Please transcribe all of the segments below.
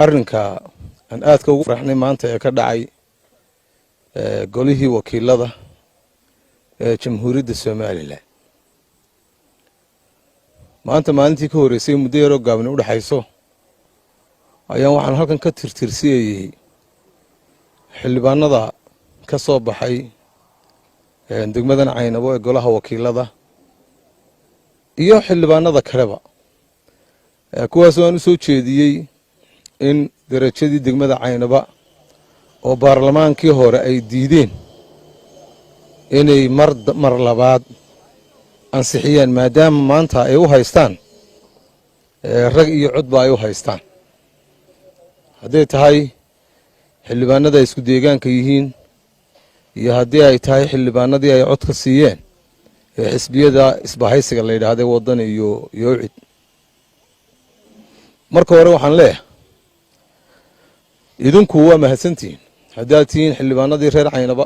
Arrinka aan aadka ugu faraxnay maanta ee ka dhacay Golihii Wakiilada ee Jamhuuriyadda Somaliland maanta, maalintii ka horreysay, muddo yaroo gaabni u dhexayso, ayaan waxaan halkan ka tirtirsiyayey xildhibaanada ka soo baxay degmadan Caynabo ee Golaha Wakiilada iyo xildhibaanada kaleba, kuwaasoo aan u soo jeediyey in derajadii degmada Caynaba oo baarlamaankii hore ay diideen inay mar labaad ansixiyaan, maadaama maanta ay u haystaan rag iyo codba ay u haystaan, hadday tahay xildhibaanada ay isku deegaanka yihiin iyo haddii ay tahay xildhibaanadii ay codka siiyeen ee xisbiyada isbahaysiga la yidhaahday, Wadani iyo UCID. Marka hore waxaan leeyahay, idinku waa mahadsantihiin haddaad tihiin xildhibaanadii reer Caynaba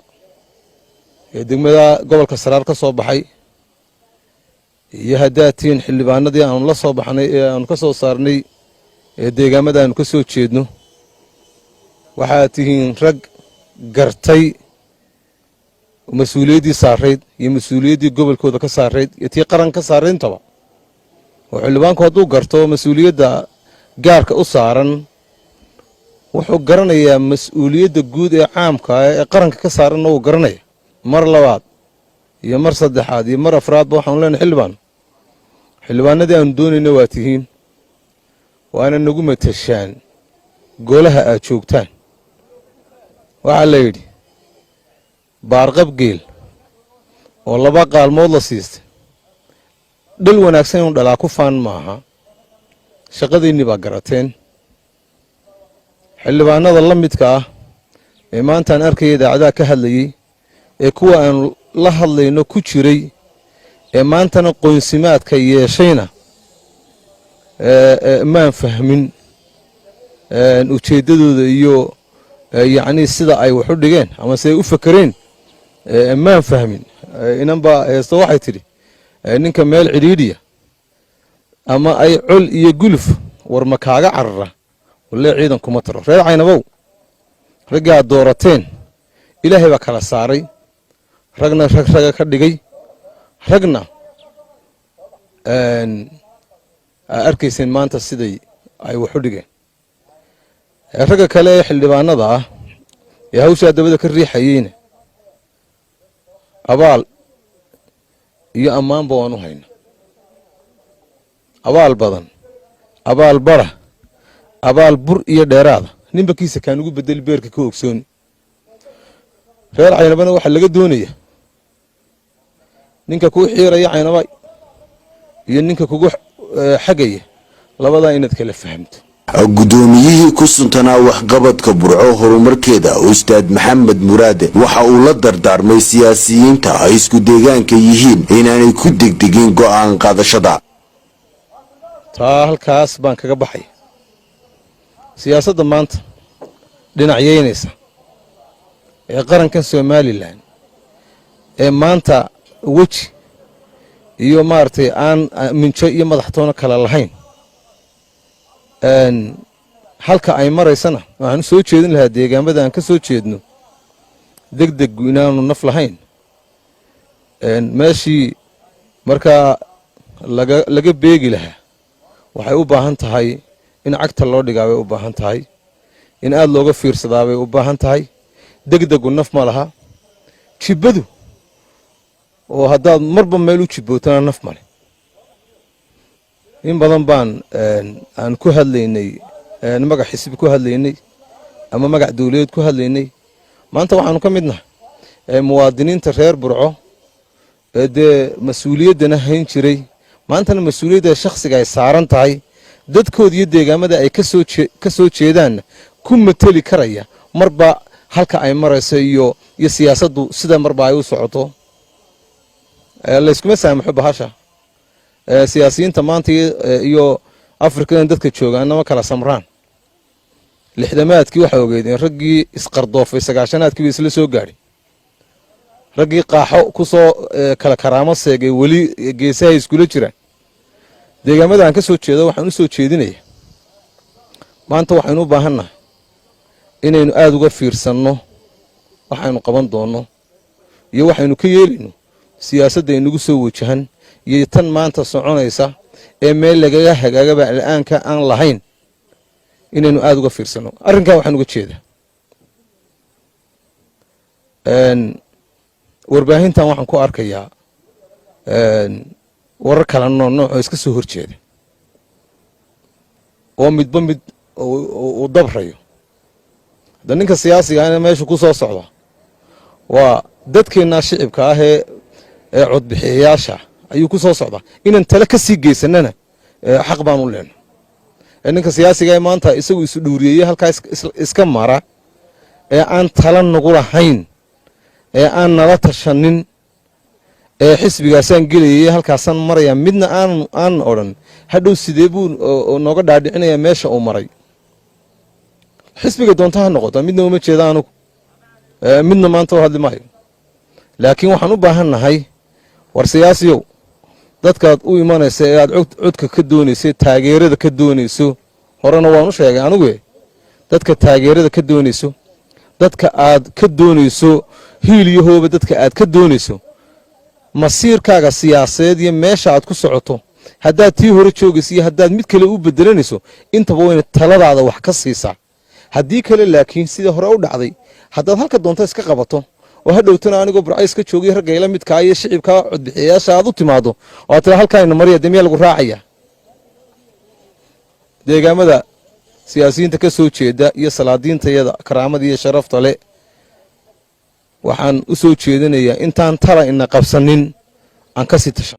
ee degmada gobolka Saraar ka soo baxay, iyo haddaad tihiin xildhibaanadii aanu la soo baxnay ee aanu ka soo saarnay ee deegaamada aanu ka soo jeedno. Waxaad tihiin rag gartay mas-uuliyaddii saarayd iyo mas-uuliyaddii gobolkooda ka saarayd iyo tii qaran ka saarayntaba. Oo xildhibaanku hadduu garto mas-uuliyadda gaarka u saaran, wuxuu garanayaa mas-uuliyadda guud ee caamka ah ee qaranka ka saaranna wuu garanaya. Mar labaad iyo mar saddexaad iyo mar afraadba waxaanu leenahay, xildhibaan, xildhibaanadii aanu doonayna waa tihiin, waana nagu matashaan golaha aad joogtaan. Waxaa la yidhi, baarqab geel oo laba qaalmood la siistay dhal wanaagsan inuu dhalaa ku faan maaha. Shaqadiinnii baa garateen. Xildhibaanada la midka ah ee maantaan arkaya idaacadaha ka hadlayey ee kuwa aanu la hadlayno ku jiray ee maantana qoynsimaadka yeeshayna, maan fahmin ujeeddadooda iyo yacnii sida ay wax u dhigeen ama siday u fakereen, maan fahmin. Inanbaa heesto waxay tidhi, "Ninka meel cidhiidhiya ama ay col iyo guluf war ma kaaga carara, walee ciidan kuma taro." Reer Caynabow, raggii aad doorateen Ilaahay baa kala saaray, ragna rag raga ka dhigay, ragna aa arkayseen maanta siday ay wax u dhigeen. Ragga kale ee xildhibaanada ah ee hawshaa dabada ka riixayeyna abaal iyo ammaanba waan u hayna. Abaal badan, abaal bara, abaal bur iyo dheeraada, ninba kiisa kaan ugu bedeli beerka ka ogsooni. Reer Caynabana waxaa laga doonaya, ninka kuu xiiraya Caynaba iyo ninka kugu xagaya, labadaa inaad kala fahamto. Guddoomiyihii ku suntanaa waxqabadka Burco horumarkeeda, Ustaad Maxamed Muraade, waxa uu la dardaarmay siyaasiyiinta ay isku deegaanka yihiin inaanay ku degdegin go'aan qaadashada. Taa halkaas baan kaga baxaya. Siyaasadda maanta dhinacyeynaysa ee qarankan Somaliland ee maanta weji iyo maaragtay aan minjo iyo madaxtoono kale lahayn halka ay maraysana, waxaan u soo jeedin lahaa deegaamada aan ka soo jeedno deg degu inaanu naf lahayn. Meeshii markaa laga beegi lahaa waxay u baahan tahay in cagta loo dhigaa bay u baahan tahay, in aad looga fiirsadaa bay u baahan tahay. Degdegu naf ma laha, jibbadu oo haddaad marba meel u jibbootana naf male. In badan baan aan ku hadlaynay magac xisbi ku hadlaynay ama magac dawladeed ku hadlaynay. Maanta waxaanu ka mid nahay muwaadiniinta reer Burco ee dee mas-uuliyaddana hayn jiray, maantana mas-uuliyadda shakhsiga ay saaran tahay, dadkooda iyo deegaamada ay ka soo jeedaanna ku mateli karaya marba halka ay marayso iyo siyaasaddu sida marba ay u socoto. Layskuma saamaxo bahasha. Siyaasiyiinta maanta iyo Afrikadan dadka jooga anama kala samraan. Lixdamaadkii waxaa ogeyd in raggii isqardoofay, 90-aadkii ba isla soo gaadhay. Raggii qaaxo ku soo kala karaamo seegay weli geesahay iskula jiraan. Deegaamada aan ka soo jeedo waxaan u soo jeedinaya Maanta waxaynu u baahannahay inaynu aada uga fiirsanno waxaynu qaban doonno iyo waxaynu ka yeelayno siyaasadda inagu soo wajahan iyo tan maanta soconaysa ee meel lagaga hagaagaba la-aanka aan lahayn, inaynu aada uga fiirsanno arrinkan. Waxaan uga jeedaa, warbaahintan waxaan ku arkayaa warar kala nooc nooc oo iska soo horjeeda, oo midba mid uu dabrayo. Hadda ninka siyaasiga ahna meesha ku soo socda waa dadkeennaa shicibka ah ee codbixiyayaasha ayuu ku soo socdaa. Inaan tale ka sii geysanana xaq baan u leenay. Ninka siyaasiga ee maanta isagu isu dhuuriyeeye halkaa iska mara ee aan tala nagu lahayn, ee aan nala tashanin, ee xisbigaasaan gelayay, halkaasaan maraya, midna aan odhan, hadhow sidee buu nooga dhaadhicinaya meesha uu maray? Xisbiga doonta ha noqoto, midna uma jeeda anugu, midna maanta u hadli maayo. Laakiin waxaan u baahan nahay, war siyaasiyow, dadkaad u imanaysa ee aad codka ka doonayso, taageerada ka doonayso, horena waan u sheegay anigu, dadka taageerada ka doonayso, dadka aad ka doonayso hiil iyo hooba, dadka aad ka doonayso masiirkaaga siyaasadeed iyo meesha aad ku socoto, haddaad tii hore joogayso iyo haddaad mid kale u bedelanayso, intaba wayna taladaada wax ka siisaa. Haddii kale laakiin, sidii hore u dhacday, haddaad halka doonto iska qabato oo hadhowtana anigoo Burcays ka joogay, raggayla midkaa iyo shicibkaa codbixiyayaasha aad u timaado oo aad tira halkaayna mariya, dee miyaa lagu raacaya? Deegaamada siyaasiyiinta ka soo jeeda iyo salaadiintayada karaamada iyo sharafta le, waxaan u soo jeedinayaa intaan tala ina qabsanin aan ka sii tashan.